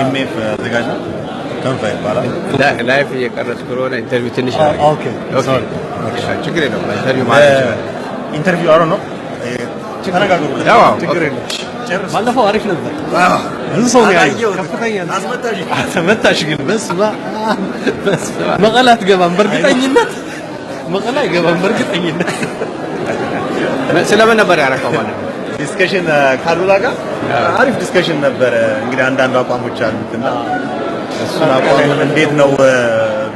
ኤምኤፍ አዘጋጅ ነው። ክንፈ ይባላል። Live እየቀረጽኩ ስለሆነ interview ትንሽ Okay, sorry. ችግር የለውም። Interview ማለት ይችላል። Interview አሮ ነው፣ ተነጋገሩበት። ያው ችግር የለም። ጨርስ። ባለፈው አሪፍ ነበር። ብዙ ሰው ነው ያየው። ከፍተኛ አስመታሽ። ተመታሽ። ግን በስመ አብ በስመ አብ። መቀለ አትገባም በእርግጠኝነት፣ መቀለ አይገባም በእርግጠኝነት። ስለምን ነበር ያረከው ማለት ነው? Discussion ካሉላ ጋር አሪፍ discussion ነበረ። እንግዲህ አንዳንድ አቋሞች አሉት እና እሱን አቋሙን እንዴት ነው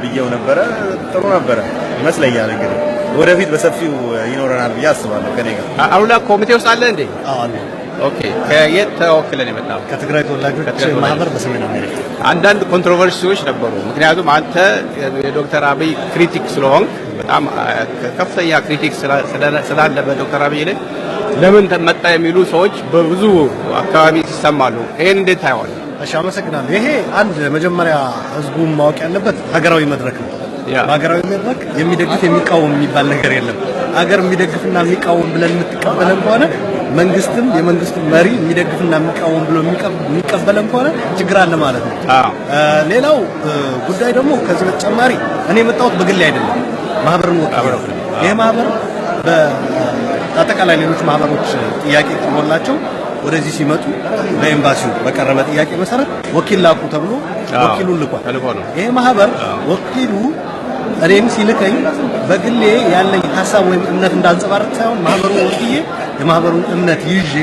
ብዬው ነበረ። ጥሩ ነበረ ይመስለኛል። እንግዲህ ወደፊት በሰፊው ይኖረናል ብዬ አስባለሁ ከኔ ጋር። አሉላ ኮሚቴ ውስጥ አለ እንዴ? አዎ አለ። Okay፣ ከየት ተወክለን የመጣው? ከትግራይ ተወላጆች ከትግራይ ተወላጆች ማህበር በሰሜን አሜሪካ። አንዳንድ controversy ዎች ነበሩ። ምክንያቱም አንተ የዶክተር አብይ critic ስለሆንክ፣ በጣም ከፍተኛ critic ስላለ በዶክተር አብይ ላይ ለምን መጣ የሚሉ ሰዎች በብዙ አካባቢ ይሰማሉ። ይሄን እንዴት ታየዋለህ? እሺ፣ አመሰግናለሁ። ይሄ አንድ መጀመሪያ ህዝቡን ማወቅ ያለበት ሀገራዊ መድረክ ነው። በሀገራዊ መድረክ የሚደግፍ የሚቃወም የሚባል ነገር የለም። ሀገር የሚደግፍና የሚቃወም ብለን የምትቀበለን ከሆነ፣ መንግስትም የመንግስቱ መሪ የሚደግፍና የሚቃወም ብሎ የሚቀበለን ከሆነ ችግር አለ ማለት ነው። ሌላው ጉዳይ ደግሞ ከዚህ በተጨማሪ እኔ የመጣሁት በግሌ አይደለም፣ ማህበርን ወክዬ ነው። ይሄ ማህበር በአጠቃላይ ሌሎች ማህበሮች ጥያቄ ቀርቦላቸው ወደዚህ ሲመጡ በኤምባሲው በቀረበ ጥያቄ መሰረት ወኪል ላኩ ተብሎ ወኪሉን ልኳል። ተልኮ ነው። ይሄ ማህበር ወኪሉ እኔም ሲልከኝ በግሌ ያለኝ ሀሳብ ወይም እምነት እንዳንጸባርቅ ሳይሆን ማህበሩን ወክዬ የማህበሩን እምነት ይዤ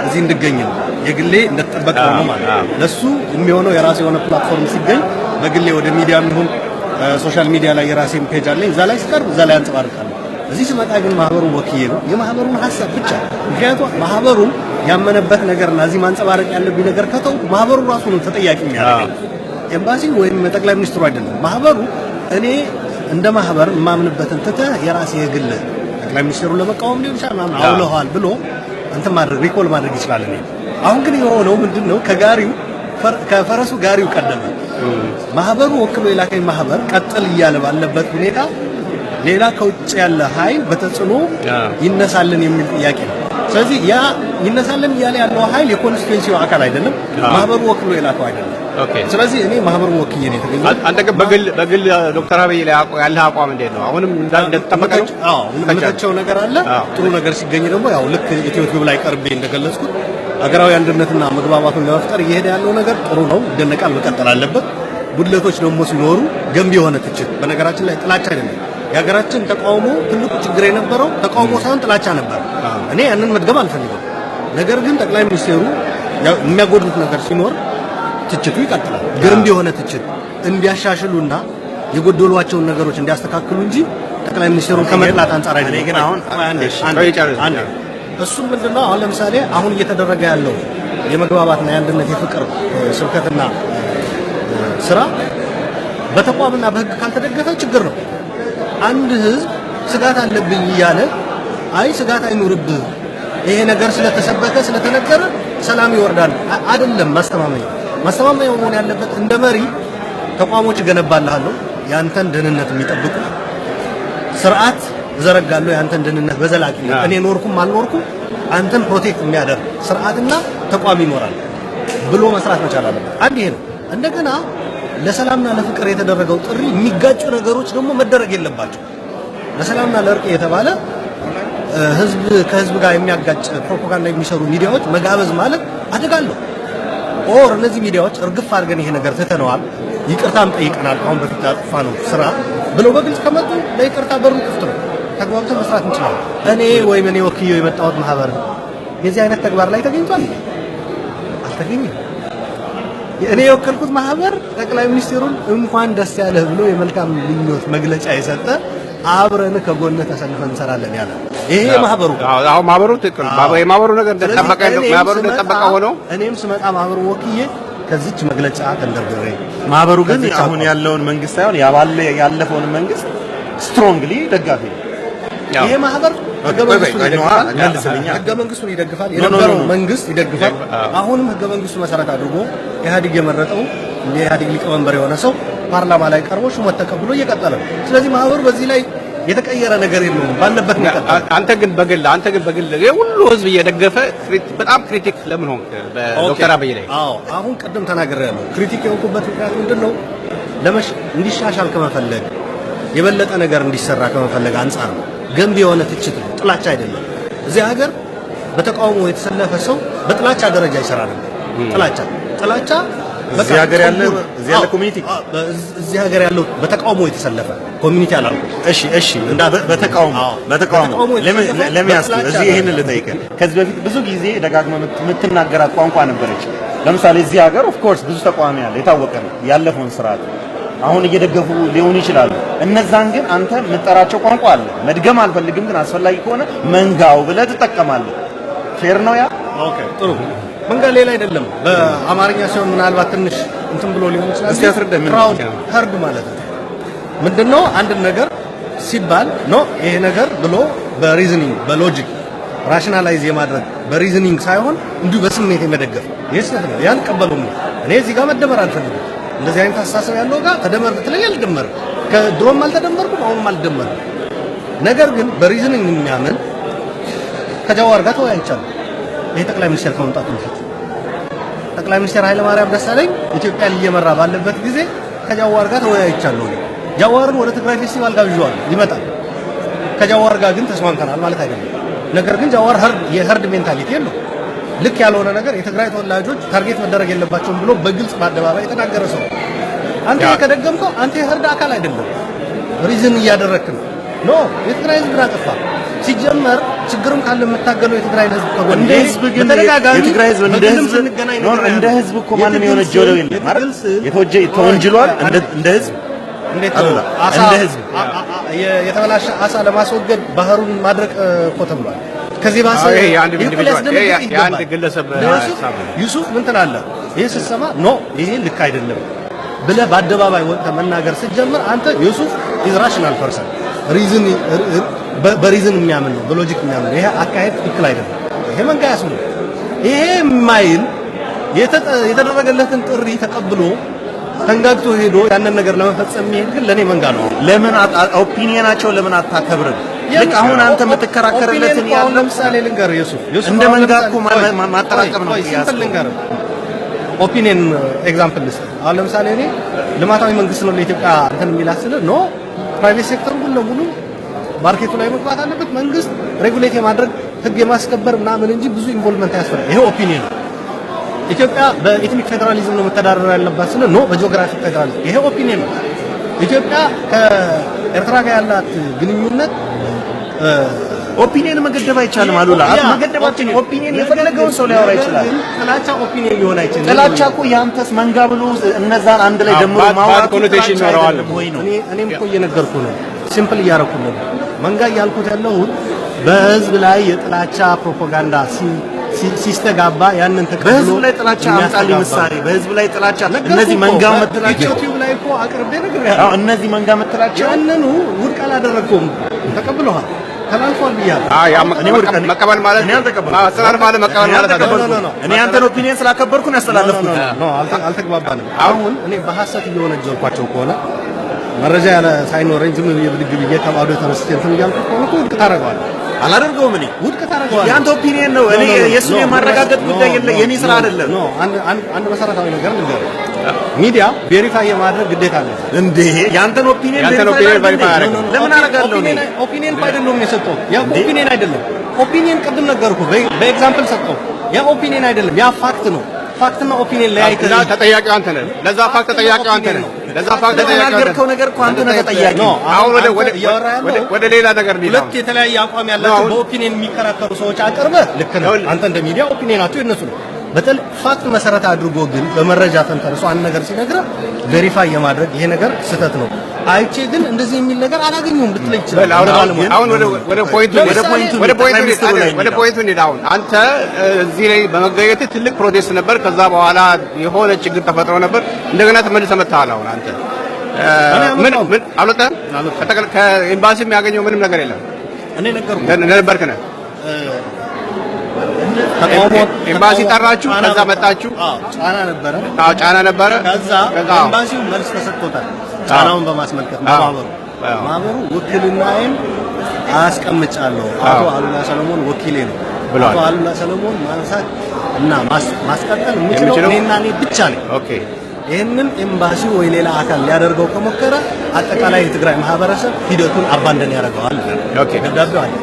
እዚህ እንድገኝ ነው። የግሌ እንደተጠበቀ ነው ማለት ነው። ለሱ የሚሆነው የራሱ የሆነ platform ሲገኝ በግሌ ወደ ሚዲያም ይሁን social media ላይ የራሴን page አለኝ። እዛ ላይ ስቀርብ እዛ ላይ አንጸባርቃለሁ። እዚህ ስመጣ ግን ማህበሩን ወክዬ ነው የማህበሩን ሀሳብ ብቻ። ምክንያቱም ማህበሩ ያመነበት ነገርና እዚህ ማንጸባረቅ ያለብኝ ነገር ከተው ማህበሩ ራሱ ነው ተጠያቂ የሚያደርገኝ። ኤምባሲ ወይም ጠቅላይ ሚኒስትሩ አይደለም። ማህበሩ እኔ እንደ ማህበር የማምንበትን ትተህ የራሴ የግል ጠቅላይ ሚኒስትሩን ለመቃወም ሊሆን ይችላል ምናምን አውለዋል ብሎ እንትን ማድረግ recall ማድረግ ይችላል። እኔ አሁን ግን የሆነው ምንድን ነው? ከፈረሱ ጋሪው ቀደመ። ማህበሩ ወክሎ የላከኝ ማህበር ቀጥል እያለ ባለበት ሁኔታ ሌላ ከውጭ ያለ ኃይል በተጽዕኖ ይነሳልን የሚል ጥያቄ ነው። ስለዚህ ያ ይነሳልን እያለ ያለው ኃይል የ constituency ው አካል አይደለም፣ ማህበሩ ወክሎ የላከው አይደለም። ስለዚህ እኔ ማህበሩ ወክዬ ነው የተገኘሁት። አንተ ግን በግል ዶክተር አብይ ላይ ያለህ አቋም እንዴት ነው? አሁንም እንደተጠበቀ ነው? አዎ፣ የምተቸው ነገር አለ። ጥሩ ነገር ሲገኝ ደግሞ ያው ልክ ኢትዮ ቲዩብ ላይ ቀርቤ እንደገለጽኩት ሀገራዊ አንድነትና መግባባቱን ለመፍጠር እየሄደ ያለው ነገር ጥሩ ነው፣ ይደነቃል፣ መቀጠል አለበት። ጉድለቶች ደግሞ ሲኖሩ ገንቢ የሆነ ትችት፣ በነገራችን ላይ ጥላቻ አይደለም። የሀገራችን ተቃውሞ ትልቁ ችግር የነበረው ተቃውሞ ሳይሆን ጥላቻ ነበር። እኔ ያንን መድገም አልፈልግም። ነገር ግን ጠቅላይ ሚኒስቴሩ የሚያጎድሉት ነገር ሲኖር ትችቱ ይቀጥላል። ገንቢ የሆነ ትችት እንዲያሻሽሉና የጎደሏቸውን ነገሮች እንዲያስተካክሉ እንጂ ጠቅላይ ሚኒስቴሩን ከመጥላት አንጻር አይደለም። እኔ ግን አሁን አንዴ ቆይ ጨርስ። አንዴ። እሱም ምንድነው፣ አሁን ለምሳሌ አሁን እየተደረገ ያለው የመግባባትና የአንድነት የፍቅር ስብከትና ስራ በተቋምና በሕግ ካልተደገፈ ችግር ነው። አንድ ህዝብ ስጋት አለብኝ እያለ አይ ስጋት አይኑርብህ፣ ይሄ ነገር ስለተሰበከ ስለተነገረ ሰላም ይወርዳል አይደለም። ማስተማመኛው መሆን ያለበት እንደ መሪ ተቋሞች እገነባልሃለሁ፣ ያንተን ደህንነት የሚጠብቁ ስርዓት እዘረጋለሁ፣ ያንተን ደህንነት በዘላቂነት እኔ ኖርኩም አልኖርኩም አንተን protect የሚያደርግ ስርዓትና ተቋም ይኖራል ብሎ መስራት መቻል አለበት። አንድ ይሄ ነው። እንደገና ለሰላምና ለፍቅር የተደረገው ጥሪ የሚጋጩ ነገሮች ደግሞ መደረግ የለባቸው። ለሰላምና ለእርቅ የተባለ ህዝብ ከህዝብ ጋር የሚያጋጭ ፕሮፓጋንዳ የሚሰሩ ሚዲያዎች መጋበዝ ማለት አደጋ አለው። Or እነዚህ ሚዲያዎች እርግፍ አድርገን ይሄ ነገር ትተነዋል፣ ይቅርታም ጠይቀናል፣ አሁን በፊት ያጠፋነው ስራ ብለው በግልጽ ከመጡ ለይቅርታ በሩ ክፍት ነው። ተግባብተን መስራት እንችላለን። እኔ ወይም እኔ ወክዬው የመጣሁት ማህበር የዚህ አይነት ተግባር ላይ ተገኝቷል? አልተገኘም። እኔ የወከልኩት ማህበር ጠቅላይ ሚኒስትሩን እንኳን ደስ ያለህ ብሎ የመልካም ምኞት መግለጫ የሰጠ፣ አብረን ከጎንህ ተሰልፈን እንሰራለን ያለ ይሄ ማህበሩ አዎ፣ ማህበሩ ትክክል። የማህበሩ ነገር እንደተጠበቀ ማህበሩ እንደተጠበቀ ሆኖ እኔም ስመጣ ማህበሩ ወክዬ ከዚች መግለጫ ተንደርድሬ ማህበሩ ግን ከዚች አሁን አቋም ያለውን መንግስት ሳይሆን ያባለ ያለፈውን መንግስት strongly ደጋፊ ነው። ይሄ ማህበር ህገ ቆይ፣ መንግስቱን ቆይ፣ ይደግፋል። መልስልኛ። ህገ መንግስቱን ይደግፋል። No, no, የነበረው No, no. መንግስት ይደግፋል። አሁንም ህገ መንግስቱ መሰረት አድርጎ ኢህአዴግ የመረጠው የኢህአዴግ ሊቀመንበር የሆነ ሰው ፓርላማ ላይ ቀርቦ ሹመት ተቀብሎ እየቀጠለ ነው። ስለዚህ ማህበሩ በዚህ ላይ የተቀየረ ነገር የለውም። ባለበት ነው የቀጠለው። አንተ ግን በግል የሁሉ ህዝብ እየደገፈ በጣም critic ለምን ሆንክ በዶክተር አብይ ላይ? አዎ፣ አሁን ቅድም ተናግሬያለሁ። Critic የሆንኩበት ምክንያት ምንድን ነው? እንዲሻሻል ከመፈለግ፣ የበለጠ ነገር እንዲሰራ ከመፈለግ አንጻር ነው። ገንቢ የሆነ ትችት ነው፣ ጥላቻ አይደለም። እዚህ ሀገር በተቃውሞ የተሰለፈ ሰው በጥላቻ ደረጃ ይሰራ ነበር። ጥላቻ በቃ እዚህ ሀገር ያለ እዚህ ያለ community? አዎ፣ እዚህ ሀገር ያለው በተቃውሞ የተሰለፈ community አላልኩም። እሺ፣ በተቃውሞ በተቃውሞ በተቃውሞ የተሰለፈ ለምን ያስኩ በጥላቻ እዚህ ይሄንን ልጠይቅህ። ከዚህ በፊት ብዙ ጊዜ ደጋግመህ የምትናገራት ቋንቋ ነበረች። ለምሳሌ እዚህ ሀገር of course ብዙ ተቃዋሚ አለ፣ የታወቀ ነው። ያለፈውን ስርዓት አሁን እየደገፉ ሊሆኑ ይችላሉ። እነዛን ግን አንተ የምትጠራቸው ቋንቋ አለ። መድገም አልፈልግም፣ ግን አስፈላጊ ከሆነ መንጋው ብለህ ትጠቀማለህ። Fair ነው ያ? Okay፣ ጥሩ። መንጋ ሌላ አይደለም። በአማርኛ ሲሆን ምናልባት ትንሽ እንትን ብሎ ሊሆን ይችላል። እስቲ አስረዳኝ፣ ምን Crowd፣ herd ማለት ነው። ምንድነው? አንድ ነገር ሲባል no ይሄ ነገር ብሎ በ reasoning፣ በ logic rationalize የማድረግ፣ በ reasoning ሳይሆን እንዲሁ በስሜት የመደገፍ፣ ይህ ስህተት ነው። ያን ቀበሉም ነው። እኔ እዚህ ጋር መደመር አልፈልግም። እንደዚህ አይነት አስተሳሰብ ያለው ጋር ተደመር ብትለኝ አልደመርም። ከድሮም አልተደመርኩም፣ አሁንም አልደመርም። ነገር ግን በ reasoning የሚያምን ከጃዋር ጋር ተወያይቻለሁ። ይሄ ጠቅላይ ሚኒስትር ከመምጣቱ በፊት፣ ጠቅላይ ሚኒስትር ኃይለማርያም ደሳለኝ ኢትዮጵያን እየመራ ባለበት ጊዜ ከጃዋር ጋር ተወያይቻለሁ። እኔ ጃዋርን ወደ ትግራይ ፌስቲቫል ጋብዤዋለሁ፣ ይመጣል። ከጃዋር ጋር ግን ተስማምተናል ማለት አይደለም። ነገር ግን ጃዋር የ herd mentality የለው። ልክ ያልሆነ ነገር የትግራይ ተወላጆች target መደረግ የለባቸውም ብሎ በግልጽ በአደባባይ የተናገረ ሰው፣ አንተ ከደገምከው አንተ የ herd አካል አይደለም፣ reason እያደረግክ ነው። No፣ የትግራይ ህዝብ አጠፋ። ሲጀመር ችግርም ካለ የምታገለው የትግራይን ህዝብ ከጎን እንደ ህዝብ ግን በተደጋጋሚ የትግራይ ህዝብ እንደ በግልም ህዝብ ስንገናኝ No፣ እንደ ህዝብ እኮ ማንም የወነጀለው የለም አይደል? የተወንጅሏል እንደ ህዝብ እንዴት ነው አሉላ፣ አሳ እንደ ህዝብ የተበላሸ አሳ ለማስወገድ ባህሩን ማድረቅ እኮ ተብሏል። ከዚህ ባሰ አዎ፣ ይሄ የአንድ ይህ እኮ individual ሊያስደነግጥ ይሄ የአንድ ይገባል። ግለሰብ ዩሱፍ ሀሳብ ነው። ዩሱፍ ምን ትላለህ? ይህ ስትሰማ no ይሄ ልክ አይደለም ብለህ በአደባባይ ወጥተህ መናገር ስትጀምር አንተ ዩሱፍ is rational person፣ reason በ reason የሚያምን ነው፣ በ logic የሚያምን ነው። ይሄ አካሄድ ትክክል አይደለም። ይሄ መንጋ ያስብላል። ይሄ የማይል የተደረገለትን ጥሪ ተቀብሎ ተንጋግቶ ሄዶ ያንን ነገር ለመፈጸም የሚሄድ ግን ለኔ መንጋ ነው። ለምን opinion ኣቸው ለምን አታከብርም? ልክ አሁን አንተ የምትከራከርለትን opinion እኮ አሁን ያለው ለምሳሌ ልንገርህ ዩሱፍ፣ ዩሱፍ እንደ አሁን መንጋ ለምሳሌ እኮ ቆይ፣ ማጠራቀም ነው ቆይ፣ ያዝከው። Simple ልንገርህ፣ opinion example ልስጥ። አሁን ለምሳሌ እኔ ልማታዊ መንግስት ነው ለኢትዮጵያ እንትን የሚላስል፣ no፣ private sector ኡ ሙሉ ለሙሉ market ኡ ላይ መግባት አለበት። መንግስት regulate የማድረግ፣ ህግ የማስከበር ምናምን እንጂ ብዙ involvement አያስፈልግም። ይሄ opinion ነው። ኢትዮጵያ በ ethnic federalism ነው መተዳደር ያለባት ስለ no በ geographic federalism፣ ይሄ opinion ነው። ኢትዮጵያ ከኤርትራ ጋር ያላት ግንኙነት Opinion መገደብ አይቻልም አሉላ። መገደባችን opinion የፈለገውን ሰው ሊያወራ ይችላል። ነገር ግን ጥላቻ opinion ሊሆን አይችልም። ጥላቻ እኮ ያንተስ መንጋ ብሎ እነዛን አንድ ላይ አዎ፣ ደምሮ bad ማውራቱ connotation ጥላቻ ይኖረዋል። አይደለም ወይ ነው? እኔም እኮ እየነገርኩ ነው። Simple እያረኩ ነው። መንጋ እያልኩት ያለሁት በህዝብ ላይ የጥላቻ ፕሮፓጋንዳ ሲስተጋባ ያንን ተቀብሎ በህዝብ ላይ ጥላቻ አምጣልኝ የሚያስተጋባ ምሳሌ። በህዝብ ላይ ጥላቻ ነገርኩህ እነዚህ እኮ፣ መንጋ የምትላቸው ዩቲዩብ ላይ እኮ አቅርቤ ነግሬሃለሁ። አዎ፣ እነዚህ መንጋ የምትላቸው ያንኑ ውድቅ አላደረግከውም፣ ተቀብለዋል፣ ተላልፏል ብያለሁ። አይ ያ እኔ ውድቅ መቀበል ማለት እኔ አልተቀበልኩም። ማስተላለፍ ማለት መቀበል እኔ ማለት አይደለም። አልተቀበልኩም። No፣ no፣ no። እኔ ያንተን opinion ስላከበርኩ ነው ያስተላለፍኩት። No፣ አልተግባባንም። አሁን እኔ በሐሰት እየወነጀልኳቸው ከሆነ፣ መረጃ ያለ ሳይኖረኝ ዝም ብዬ ብድግ ብዬ ከባዶ ተነስቼ እንትን እያልኩ ከሆነ እኮ ውድቅ ታደርገዋለህ። አላደርገውም እኔ። ውድቅ ታደርገዋለህ። የአንተ opinion ነው። እኔ የእሱን የማረጋገጥ ጉዳይ የለ የኔ ስራ አይደለም። No፣ አንድ መሰረታዊ ነገር ልንገርህ። ሚዲያ verify የማድረግ ግዴታ አለ። እንዴ፣ ያንተን opinion ያንተን opinion verify አያደርግም። ለምን አደርጋለሁ እኔ? Opinion እኮ አይደለም የሰጠው። ያ opinion አይደለም። Opinion ቅድም ነገርኩህ፣ በ example ሰጠው። ያ opinion አይደለም፣ ያ fact ነው። Fact ና opinion ለያይተህ እና ተጠያቂው አንተ ነህ። ለዛ fact ተጠያቂው አንተ ነህ። ለዛ fact ተጠያቂው አንተ ነህ። ለተናገርከው ነገር እኮ አንተ ነህ ተጠያቂ። No፣ አሁን ወደ አንተ ወደ እያወራህ ያለው ወደ ሌላ ነገር እንሂድ። ሁለት አሁን የተለያየ አቋም ያላቸው አሁን በ opinion የሚከራከሩ ሰዎች አቅርበህ ልክ ነው። ይኸውልህ። አንተ እንደ ሚዲያ opinion ኣቸው የነሱ ነው። በተለይ fact መሰረት አድርጎ ግን በመረጃ ተንተርሶ አንድ ነገር ሲነግርህ verify የማድረግ፣ ይሄ ነገር ስህተት ነው፣ አይቼ ግን እንደዚህ የሚል ነገር አላገኘሁም ልትለኝ ይችላል። በል አሁን ባለሙያ። አሁን ወደ point ኡ ወደ point ኡ ወደ point ኡ ጠቅላይ ሚኒስትሩ ላይ ወደ point ኡ እንሂድ። አሁን አንተ እዚህ ላይ በመገኘትህ ትልቅ protest ነበር። ከዛ በኋላ የሆነ ችግር ተፈጥሮ ነበር። እንደገና ተመልሰህ መጥተሃል። አሁን አንተ ምን ምን አልወጣህም? ከኤምባሲ የሚያገኘው ምንም ነገር የለም። እኔ ነገርኩህ። እንደነበርክ ነህ። ተቃውሞ ኤምባሲ ጠራችሁ፣ ጫና ከዛ ነበረ። መጣችሁ። አዎ፣ ጫና ነበረ። አዎ፣ ጫና ነበረ። ከዛ አዎ። ኤምባሲው መልስ ተሰጥቶታል። ጫናውን በማስመልከት መተባበሩ ማህበሩ ውክልናዬን አስቀምጫለሁ፣ አቶ አሉላ ሰለሞን ወኪሌ ነው ብለዋል። አቶ አሉላ ሰለሞን ማንሳት እና ማስቀጠል የምችለው እኔና እኔ ብቻ ነኝ። Okay። ይህንን ኤምባሲው ወይ ሌላ አካል ሊያደርገው ከሞከረ አጠቃላይ የትግራይ ማህበረሰብ ሂደቱን abandon ያደርገዋል። Okay። ደብዳቤው አለ።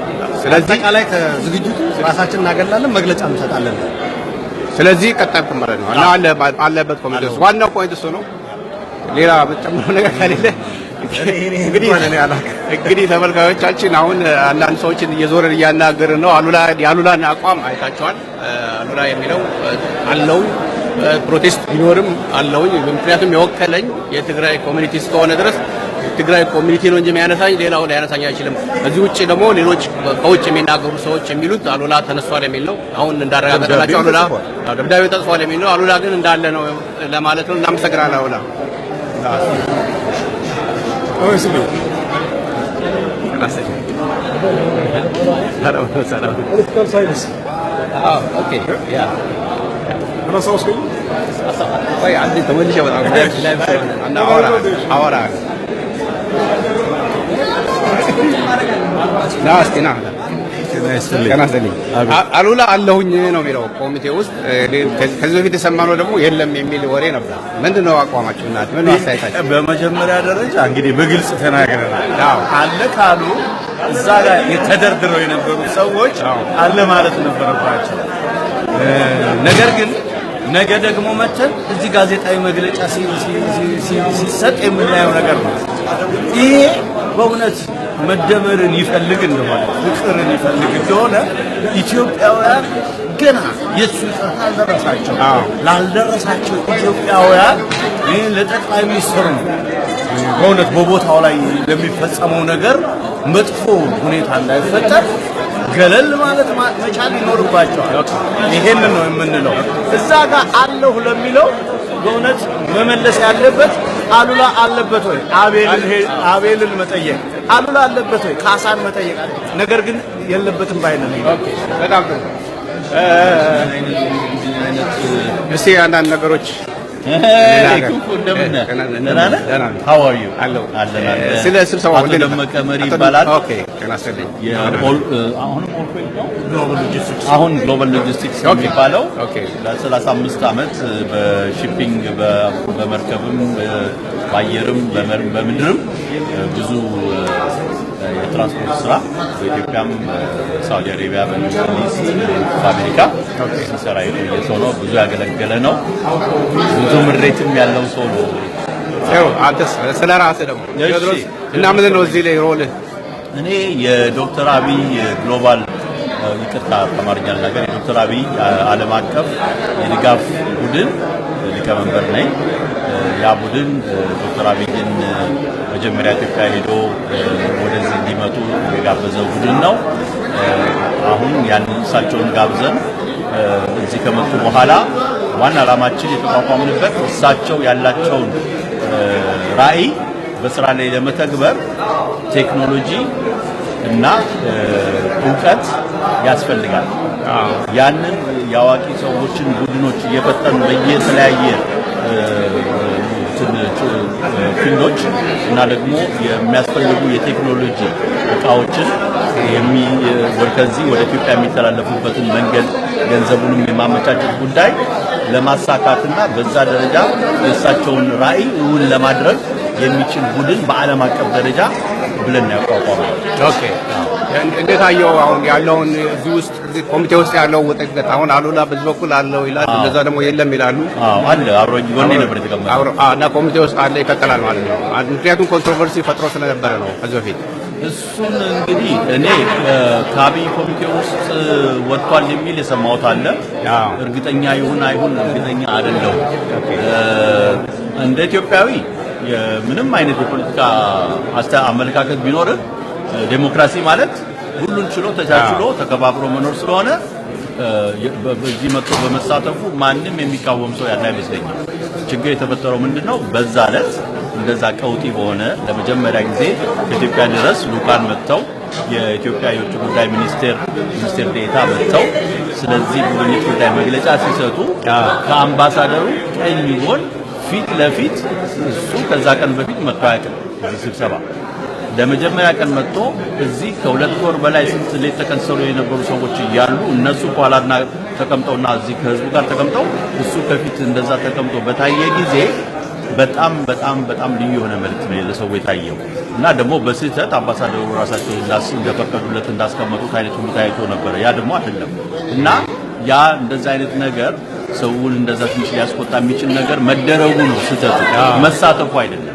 ስለዚህ አጠቃላይ ከዝግጅቱ ራሳችን እናገላለን፣ መግለጫ እንሰጣለን። ስለዚህ ቀጣይ ማለት ነው እና አለበት ኮሚቴ ውስጥ ዋናው point እሱ ነው። ሌላ የምትጨምረው ነገር ከሌለ እንግዲህ ተመልካዮቻችን አሁን አንዳንድ ሰዎችን እየዞረን እያናገርን ነው። አሉላ የአሉላን አቋም አይታቸዋል። አሉላ የሚለው አለው protest ቢኖርም አለውኝ፣ ምክንያቱም የወከለኝ የትግራይ community እስከሆነ ድረስ ትግራይ community ነው እንጂ የሚያነሳኝ ሌላው ሊያነሳኝ አይችልም። ከዚህ ውጭ ደግሞ ሌሎች ከውጭ የሚናገሩ ሰዎች የሚሉት አሉላ ተነስቷል የሚል ነው። አሁን እንዳረጋገጠላቸው አሉላ ደብዳቤው ተጽፏል የሚል ነው። አሉላ ግን እንዳለ ነው ለማለት ነው። እናመሰግናለን አሉላ። Political science. Okay, yeah. አላስታወስከኝም? ቆይ አንዴ ተመልሼ እመጣለሁ። እና አወራ ና እስኪ ና። ጤና ይስጥልኝ። አሉላ አለሁኝ ነው የሚለው ኮሚቴ ውስጥ። ከዚህ በፊት የሰማነው ደግሞ የለም የሚል ወሬ ነበር። ምንድን ነው አቋማችሁ? እና ምን ነው አስተያየታችሁ? በመጀመሪያ ደረጃ እንግዲህ በግልጽ ተናግረናል። አለ ካሉ እዛ ጋር የተደርድረው የነበሩት ሰዎች አለ ማለት ነበረባቸው። ነገር ግን ነገ ደግሞ መተን እዚህ ጋዜጣዊ መግለጫ ሲሰጥ የምናየው ነገር ነው። ይሄ በእውነት መደመርን ይፈልግ እንደሆነ፣ ፍቅርን ይፈልግ እንደሆነ፣ ኢትዮጵያውያን ገና የእሱ ይቅርታ አልደረሳቸው ላልደረሳቸው ኢትዮጵያውያን ይህ ለጠቅላይ ሚኒስትሩ ነው በእውነት በቦታው ላይ ለሚፈጸመው ነገር መጥፎ ሁኔታ እንዳይፈጠር ገለል ማለት መቻል ይኖርባቸዋል። ይሄንን ነው የምንለው። እዛ ጋር አለሁ ለሚለው በእውነት መመለስ ያለበት አሉላ አለበት ወይ አቤልን መጠየቅ፣ አሉላ አለበት ወይ ካሳን መጠየቅ። ነገር ግን የለበትም ባይ ነን። Okay፣ በጣም ጥሩ። እስቲ አንዳንድ ነገሮች እንደምን ነህ? ደህና ነህ? How are you? አለሁ። አለን አለን። ስለ ስብሰባው አቶ ደመቀ መሪ ይባላል። Okay፣ ጤና ይስጥልኝ። አሁንም ኦልኮል ነው፣ አሁን ግሎባል ሎጂስቲክስ የሚባለው ለ35 ዓመት በ shipping በመርከብም በአየርም በምድርም ብዙ የትራንስፖርት ስራ በኢትዮጵያም ሳውዲ አረቢያ፣ በ Middle East፣ በአሜሪካ ሲሰራ የቆየ ሰው ነው። ብዙ ያገለገለ ነው። ብዙ ምሬትም ያለው ሰው ነው። ያው አንተስ ስለ ራስህ ደግሞ ቴዎድሮስ እና ምንድን ነው እዚህ ላይ role ህ? እኔ የዶክተር አብይ global፣ ይቅርታ አማርኛ ልናገር፣ የዶክተር አብይ ዓለም አቀፍ የድጋፍ ቡድን ሊቀመንበር ነኝ። ያ ቡድን ዶክተር አብይን መጀመሪያ ኢትዮጵያ ሄዶ ወደዚህ እንዲመጡ የጋበዘው ቡድን ነው። አሁን ያንን እሳቸውን ጋብዘን እዚህ ከመጡ በኋላ ዋና ዓላማችን የተቋቋምንበት እሳቸው ያላቸውን ራዕይ በስራ ላይ ለመተግበር ቴክኖሎጂ እና እውቀት ያስፈልጋል። ያንን የአዋቂ ሰዎችን ቡድኖች እየፈጠርን በየተለያየ field ኦች እና ደግሞ የሚያስፈልጉ የቴክኖሎጂ እቃዎችን ከዚህ ወደ ኢትዮጵያ የሚተላለፉበትን መንገድ ገንዘቡንም የማመቻቸት ጉዳይ ለማሳካትና በዛ ደረጃ የእሳቸውን ራዕይ እውን ለማድረግ የሚችል ቡድን በዓለም አቀፍ ደረጃ ብለን ያቋቋመው። Okay፣ እንዴት አየው አሁን ያለውን እዚህ ውስጥ እዚህ ኮሚቴ ውስጥ ያለው ውጥንቅጥ? አሁን አሉላ በዚህ በኩል አለው ይላል፣ እንደዛ ደግሞ የለም ይላሉ። አዎ አለ፣ አብሮኝ ጎኔ ነበር የተቀመጠው። አብሮ እና ኮሚቴ ውስጥ አለ ይቀጥላል ማለት ነው። ምክንያቱም controversy ፈጥሮ ስለነበረ ነው ከዚህ በፊት። እሱን እንግዲህ እኔ ከአብይ ኮሚቴ ውስጥ ወጥቷል የሚል የሰማሁት አለ። እርግጠኛ ይሁን አይሁን እርግጠኛ አይደለሁም። እንደ ኢትዮጵያዊ ምንም አይነት የፖለቲካ አመለካከት ቢኖርህ ዴሞክራሲ ማለት ሁሉን ችሎ ተቻችሎ ተከባብሮ መኖር ስለሆነ በዚህ መጥቶ በመሳተፉ ማንም የሚቃወም ሰው ያለ አይመስለኝም። ችግር የተፈጠረው ምንድነው? በዛ ዕለት እንደዛ ቀውጢ በሆነ ለመጀመሪያ ጊዜ ከኢትዮጵያ ድረስ ልኡካን መጥተው የኢትዮጵያ የውጭ ጉዳይ ሚኒስቴር ሚኒስቴር ዴኤታ መጥተው ስለዚህ ጉብኝት ጉዳይ መግለጫ ሲሰጡ ከአምባሳደሩ ቀኝ ጎን ፊት ለፊት እሱ ከዛ ቀን በፊት መጥቶ አያውቅም እዚህ ስብሰባ ለመጀመሪያ ቀን መጥቶ እዚህ ከሁለት ወር በላይ ስንት ሌት ተቀን ሲሰሩ የነበሩ ሰዎች እያሉ እነሱ ከኋላና ተቀምጠውና እዚህ ከህዝቡ ጋር ተቀምጠው እሱ ከፊት እንደዛ ተቀምጦ በታየ ጊዜ በጣም በጣም በጣም ልዩ የሆነ መልእክት ነው ለሰው የታየው። እና ደግሞ በስህተት አምባሳደሩ ራሳቸው እንደፈቀዱለት እንዳስቀመጡት አይነት ሁሉ ታይቶ ነበር። ያ ደግሞ አይደለም። እና ያ እንደዛ አይነት ነገር ሰውን እንደዛ ትንሽ ሊያስቆጣ የሚችል ነገር መደረጉ ነው ስህተቱ፣ መሳተፉ አይደለም።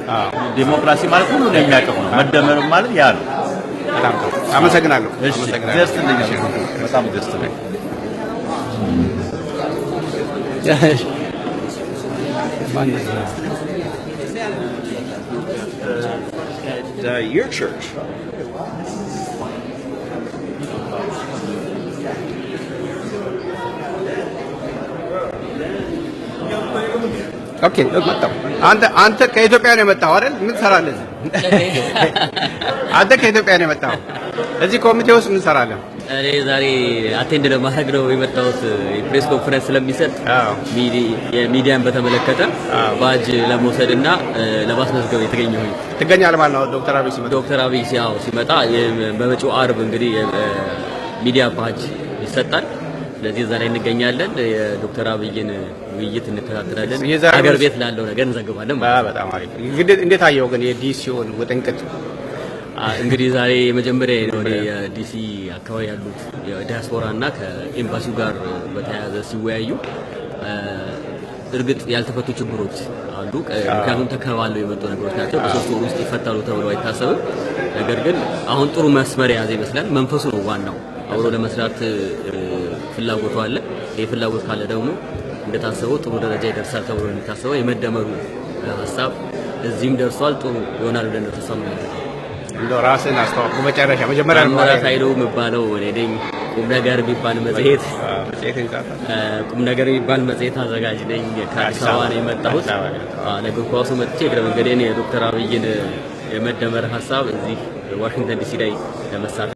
ዴሞክራሲ ማለት ሁሉን የሚያቀፍ ነው። መደመር ማለት ያ ነው። በጣም ጥሩ። አመሰግናለሁ። እሺ፣ ደስ በጣም ደስ ይለኛል። At your church. Okay, መጣሁ። አንተ ከኢትዮጵያ ነው የመጣኸው አይደል? ምን ትሰራለህ? አንተ ከኢትዮጵያ ነው የመጣኸው። እዚህ ኮሚቴ ውስጥ ምን ትሰራለህ? እኔ ዛሬ attend ለማድረግ ነው የመጣሁት። የ press conference ስለሚሰጥ የሚዲያን በተመለከተ ባጅ ለመውሰድ እና ለማስመዝገብ የተገኘሁኝ። ትገኛለህ ማለት ነው ዶክተር አብይ ሲመጣ? ዶክተር አብይ ሲመጣ በመጪው አርብ እንግዲህ የሚዲያ ባጅ ይሰጣል። ስለዚህ እዛ ላይ እንገኛለን። የዶክተር አብይን ውይይት እንከታተላለን። ሀገር ቤት ላለው ነገር እንዘግባለን ማለት ነው። በጣም አሪፍ። እንግዲህ እንዴት አየኸው ግን የዲሲውን ውጥንቅጥ? እንግዲህ ዛሬ የመጀመሪያ ነው የዲሲ አካባቢ ያሉት የዲያስፖራ እና ከኤምባሲው ጋር በተያያዘ ሲወያዩ እርግጥ ያልተፈቱ ችግሮች አሉ። ምክንያቱም ተከባለው የመጡ ነገሮች ናቸው። በሶስት ወር ውስጥ ይፈታሉ ተብሎ አይታሰብም። ነገር ግን አሁን ጥሩ መስመር የያዘ ይመስላል። መንፈሱ ነው ዋናው። አብሮ ለመስራት ፍላጎቱ አለ። ይሄ ፍላጎት ካለ ደግሞ እንደታሰበው ጥሩ ደረጃ ይደርሳል ተብሎ ነው የሚታሰበው። የመደመሩ ሀሳብ እዚህም ደርሷል። ጥሩ ይሆናል ብለን ነው ተስፋ የምናደርገው። እንደው ራስህን አስተዋውቅ መጨረሻ። መጀመሪያ ታምራት ኃይሉ የሚባለው እኔ ነኝ። ቁም ነገር የሚባል መጽሔት ቁም ነገር የሚባል መጽሔት አዘጋጅ ነኝ። ከአዲስ አበባ ነው የመጣሁት። ለእግር ኳሱ መጥቼ እግረ መንገዴን የዶክተር አብይን የመደመር ሀሳብ እዚህ ዋሽንግተን ዲሲ ላይ ለመሳተፍ